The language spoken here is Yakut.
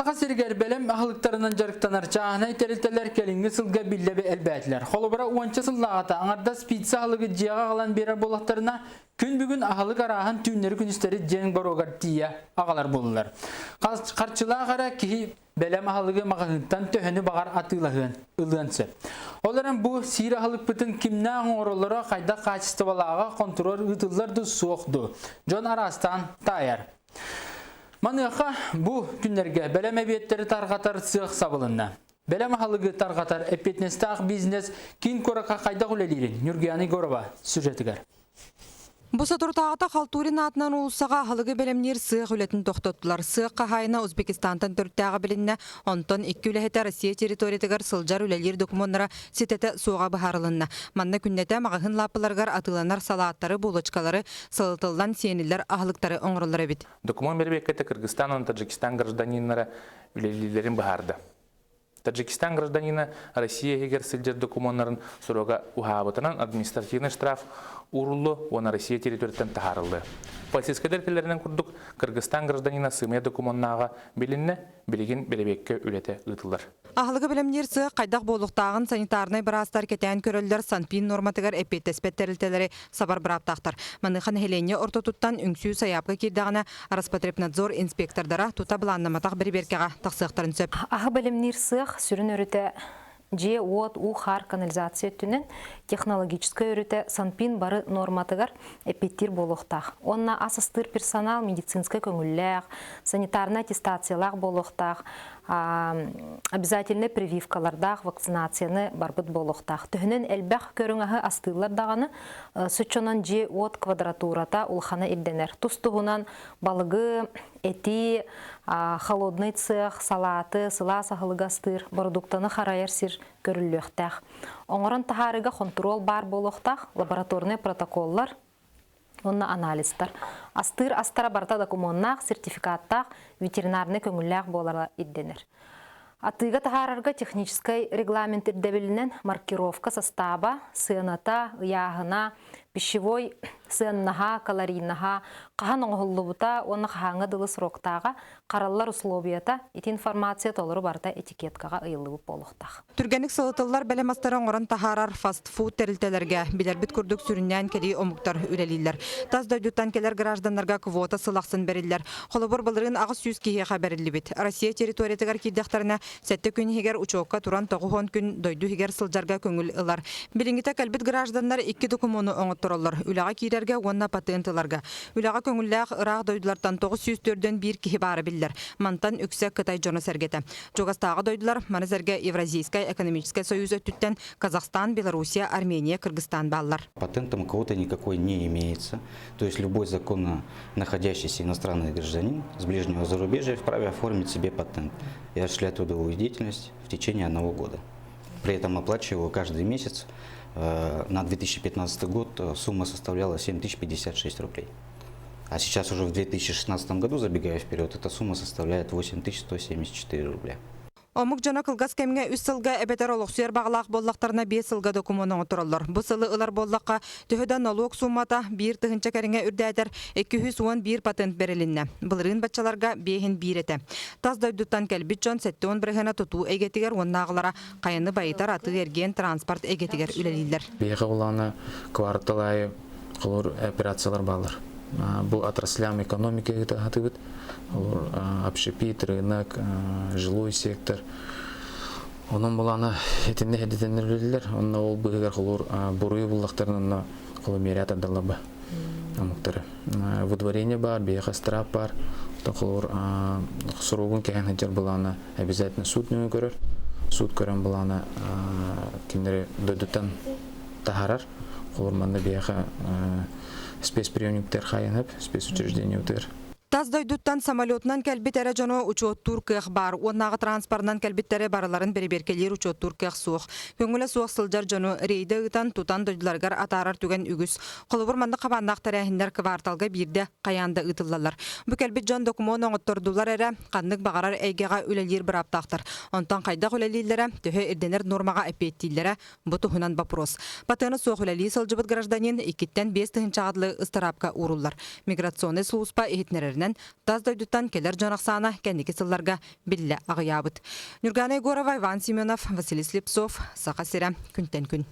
Саха сиригэр бэлэм аһылыктарынан дьарыктанар чааһынай тэрилтэлэр кэлиҥҥи сылга биллэ элбээтилэр. Холобура, уонча сыллааҕыта аҥардас пицца аһылыгы дьиэҕэ аҕалан биэрэр буоллахтарына, күн бүгүн аһылык арааһын түүннэри-күнүстэри дьиэҥ боруогар тиийэ аҕалар буоллулар. Харчылаах эрэ киһи бэлэм аһылыгы маҕаһыынтан төһөнү баҕар атыылаһыан, ылыан сөп. Ол эрэн бу сиир аһылыкпытын кимнээх оҥороллоро, хайдах хаачыстыбалааҕа хонтуруол ыытыллар дуу, суох дуу? Дьон араастаан таайар. Маныаха бу күннэргэ бэлэм эбиэттэри тарҕатар сыах сабылынна. Бэлэм аһылыгы тарҕатар эппиэтинэстээх бизнес киин куоракка хайдах үлэлиирин Ньургуяна Егорова сюжетыгар. Бу соторутааҕыта Халтурин аатынан уулуссаҕа аһылыгы бэлэмниир сыах үлэтин тохтоттулар. Сыах хаһаайына Узбекистантан төрүттээҕэ билиннэ, онтон икки үлэһитэ Россия территориятыгар сылдьар үлэлиир докумуоннара ситэтэ суоҕа быһаарылынна. Манна күннэтэ маҕаһыын лааппыларыгар атыыланар салааттары, булочкалары, сылытыллан сиэниллэр аһылыктары оҥороллор эбит. Докумуон бэрэбиэркэтэ Кыргызстан уонна Таджикистан гражданиннара үлэлииллэрин быһаарда. Таджикистан гражданина Россия иһигэр сылдьар докумуоннарын срога уһаабытынан административный штраф ууруллуо уонна Россия территорияттан таһаарыллыа. Полицейскай тэрилтэлэринэн курдук Кыргызстан гражданина сымыйа докумуоннааҕа билиннэ, билигин бэрэбиэркэ үлэтэ ыытыллар. Аһылыгы бэлэмниир сыах хайдах буолуохтааҕын санитарнай быраастар кэтээн көрөллөр, Санпин нуорматыгар эппиэттэспэт тэрилтэлэри сабар бырааптаахтар. Маныаха нэһилиэнньэ ортотуттан үҥсүү сайаапка киирдэҕинэ, Роспотребнадзор инспектордара тута былааннамматах бэрэбиэркэҕэ тахсыахтарын сөп. Аһы бэлэмниир сыах сүрүн өрүтэ дьиэ-уот, уу-хаар канализация өттүнэн технологическай өрүтэ Санпин бары нуорматыгар эппиэттиир буолуохтаах. Уонна ас астыыр персонал медицинскэй көҥүллээх, санитарнай аттестациялаах буолуохтаах, обязательнай прививкалардаах вакцинацияны барбыт буолуохтаах. Төһөнөн элбэх көрүҥ аһы астыыллар даҕаны, соччонон дьиэ-уот квадратурата улахана ирдэнэр. Тус-туһунан балыгы, эти, холодный цех, салааты, сылаас аһылыгы астыыр, бородууктаны харайар сир көрүллүөхтээх. Оҥорон таһаарыыга хонтуруол баар буолуохтаах, лабораторнай протоколлар уонна анализтар. Астыыр астара барыта докумуоннаах, сертификаттаах, ветеринарнай көҥүллээх буолара ирдэнэр. Атыыга таһаарарга техническэй регламент ирдэбилинэн маркировка састааба, сыаната, ыйааһына, пищевой сыаннаһа, калорийнаһа, хаһан оҥоһуллубута уонна хаһааҥҥа дылы сроктааҕа, хараллар условията, ити информация толору барыта этикеткаҕа ыйыллыбыт буолуохтаах. Түргэнник сылытыллар бэлэм астары оҥорон таһаарар фастфуд тэрилтэлэргэ билэрбит курдук сүрүннээн кэлии омуктар үлэлииллэр. Тас дойдуттан кэлэр гражданнарга квота сыл ахсын бэриллэр. Холобур, былырыын 800 киһиэхэ бэриллибит. Россия территориятыгар киирдэхтэринэ, сэттэ күн иһигэр учуокка туран 90 күн дойду иһигэр сылдьарга көҥүл ылар. Билиҥҥитэ кэлбит гражданнар икки докумуону оҥоттороллор: үлэҕэ киирэргэ уонна патент ыларга. Үлэҕэ көҥүллээх ыраах дойдулартан 941 киһи баара биллэр. Мантан үксэ Кытай дьоно-сэргэтэ. Чугастааҕы дойдулар, маны сэргэ Евразийскай экономическай союз өттүттэн Казахстан, Белоруссия, Армения, Кыргызстан бааллар. Патентом квоты никакой не имеется. То есть любой законно находящийся иностранный гражданин с ближнего зарубежья вправе оформить себе патент и осуществлять трудовую деятельность в течение одного года. При этом оплачивая его каждый месяц. На 2015 год сумма составляла 7056 рублей. А сейчас уже в 2016 году, забегая вперед, эта сумма составляет 8174 рубля. Омук дьоно кылгас кэмҥэ үс сылга эбэтэр олохсуйар баҕалаах буоллахтарына биэс сылга докумуон оҥоттороллор. Бу сылы ылар буоллахха, төһө да нолуок суумата 1 тыһыынча кэриҥэ үрдээтэр, 211 патент бэрилиннэ. Былырыын баччаларга биэһин биир этэ. Тас дойдуттан кэлбит дьон 70 бырыһыана тутуу эйгэтигэр уоннааҕылара хайаны байытар атыы-эргиэн транспорт эйгэтигэр үлэлииллэр. Биһиэхэ булаана квартал аайы холобур операциялар бааллар. Бу отраслям экономики ыытаһатыбыт. Олор общепит, рынок, жилой сектор. Онон булаана итиннэ хэдитеннер үлэлилер. Онно ол быһыгар холобур буруйу буллахтарын онно холобур миэрэ тардаллар ба омуктары. Выдворение бар, биһиэхэ штраф бар. Оттон холобур срогун кэһэн сылдьар былаана обязательно суд нөҥүө көрөр. Суд көрөн былаана кинилэри дойдуттан таһаарар. Холобур манна биһиэхэ спецприемниктэр хайанып, спецучреждение утыыр. Тас дойдуттан самолетунан кэлбит эрэ дьону учуоттуур кыах баар. Уоннааҕы транспорынан кэлбиттэри барыларын бэрэбиэркэлиир учуоттуур кыах суох. Көҥүлэ суох сылдьар дьону рейдэ ыытан, тутан дойдуларыгар атаарар түгэн үгүс. Холобур, маннык хабааннаах тэрээһиннэр кварталга биирдэ хайаан да ыытыллаллар. Бу кэлбит дьон докумуон оҥоттордулар эрэ, ханнык баҕарар эйгэҕэ үлэлиир бырааптаахтар. Онтон хайдах үлэлииллэрэ, төһө ирдэнэр нуормаҕа эппиэттииллэрэ бу туһунан вопрос. Патена суох үлэлии сылдьыбыт гражданин 2-ттэн 5 тыһыынчаҕа дылы ыстараапка ууруллар. Миграционнай сулууспа иһитиннэрэринэн. Этэллэринэн, тас дойдуттан кэлэр дьон ахсаана кэнники сылларга биллэ аҕыйаабыт. Нюргана Егорова, Иван Семенов, Василий Слепцов, Саха сирэ, күнтэн күн.